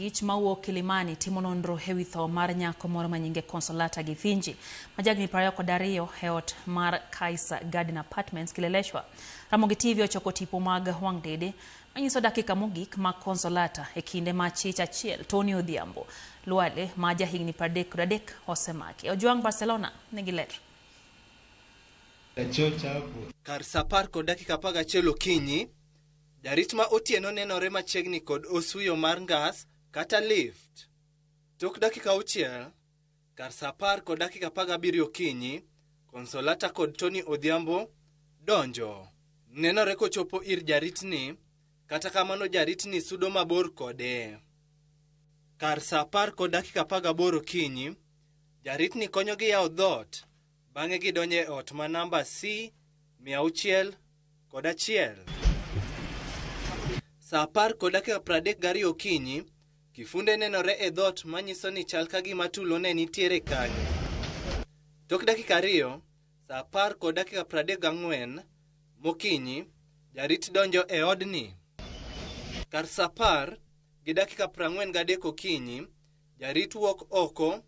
Ich mawuok Kilimani timo nonro ewi tho mar nyako moro ma nyinge Consolata Githinji ma jahigni 22 e ot mar Kaiser Garden Apartments, Kileleshwa. Ramogi TV ochoko tipo mag wang' dede manyiso dakika mogik mag Consolata e kinde ma chich achiel Tony Odhiambo Lwale ma jahigni 33 osemaki. Ojwang Barcelona nigi ler. Kar saa 10:11 okinyi, jarit ma otieno nenore machiegni kod osuyo mar ngas kata lift. Tok dakika 6, kar saa 10:17 okinyi, Consolata kod Tony Odhiambo donjo. Nenore kochopo ir jaritni, kata kamano jaritni sudo mabor kode. Kar saa 10:18 okinyi, jaritni konyogi yawo dhoot, bang'e gidonjo e ot ma namba C 601. Saa 10:32 okinyi, kifunde nenore e dhoot manyiso ni chal ka gima tulo ne nitiere kanyo. Tok dakika 2, saa 10:34 mokinyi, jarit donjo e odni. Kar saa 10:43 okinyi, jarit wuok oko,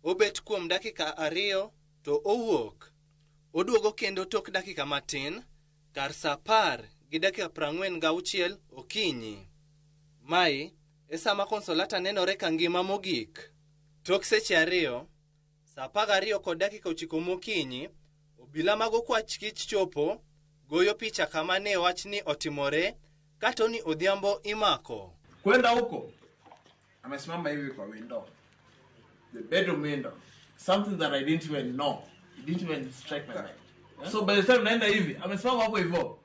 obet kuom dakika 2 to owuok. Oduogo kendo tok dakika matin, kar saa 10:46 okinyi. Mae e sama Consolata nenore ka ngima mogik. Tok seche 2, saa 12:09 mokinyi, obila mag okwach kich chopo, goyo picha kama ne wachni otimore, ka Tony Odhiambo imako. Kwenda huko, amesimama hivi kwa window. The bedroom window. Something that I didn't even know. It didn't even strike my mind. So by the time naenda hivi, amesimama hapo hivyo.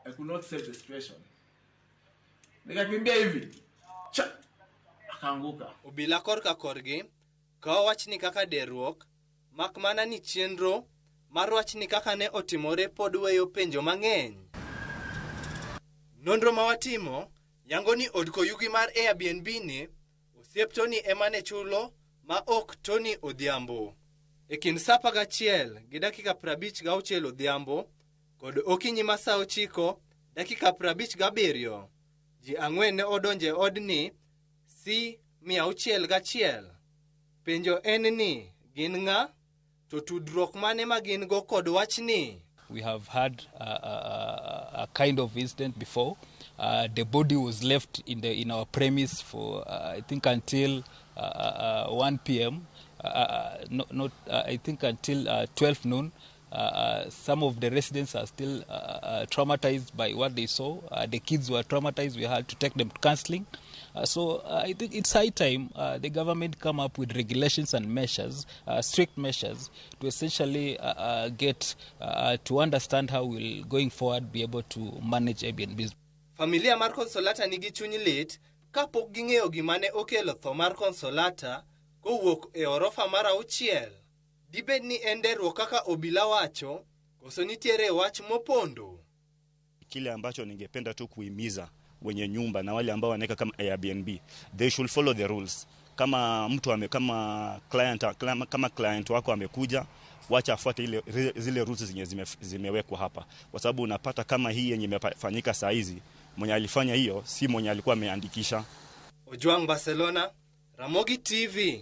I could not save the situation. Nikakimbia hivi. Cha! Akaanguka. Obila korka korgi, kawo wachni kaka derruok, mak mana ni chenro mar wachni kaka ne otimore pod weyo penjo mang'eny. Nonro ma watimo yango ni od koyugi mar Airbnb ni osiep Tony ema ne chulo ma ok Tony Odhiambo. E kind saa 11:56 odhiambo kod okinyi ma saa 9:57, ji 4 ne odonjo e odni C 601. Penjo en ni gin ng'a? To tudruok mane ma gin go kod wachni? We have had a kind of incident before. The body was left in our premise for I think until 1 p.m. No, not I think until 12 noon. Some of the residents are still traumatized by what they saw. The kids were traumatized. We had to take them to counseling. So I think it's high time the government come up with regulations and measures, strict measures, to essentially get to understand how we'll, going forward, be able to manage Airbnbs. Familia mar Consolata nigi chuny lit kapok ging'eyo gima ne okelo tho mar Consolata kowuok e orofa mar 6. Dibed ni en derruok kaka obila wacho, koso nitiere wach mopondo? Kile ambacho ningependa tu kuhimiza wenye nyumba na wale ambao wanaweka kama Airbnb, they should follow the rules. Kama mtu ame, kama client, kama client wako amekuja, wacha afuate zile rules zenye zimewekwa hapa, kwa sababu unapata kama hii yenye imefanyika saa hizi, mwenye alifanya hiyo si mwenye alikuwa ameandikisha. Ojwang Barcelona, Ramogi TV.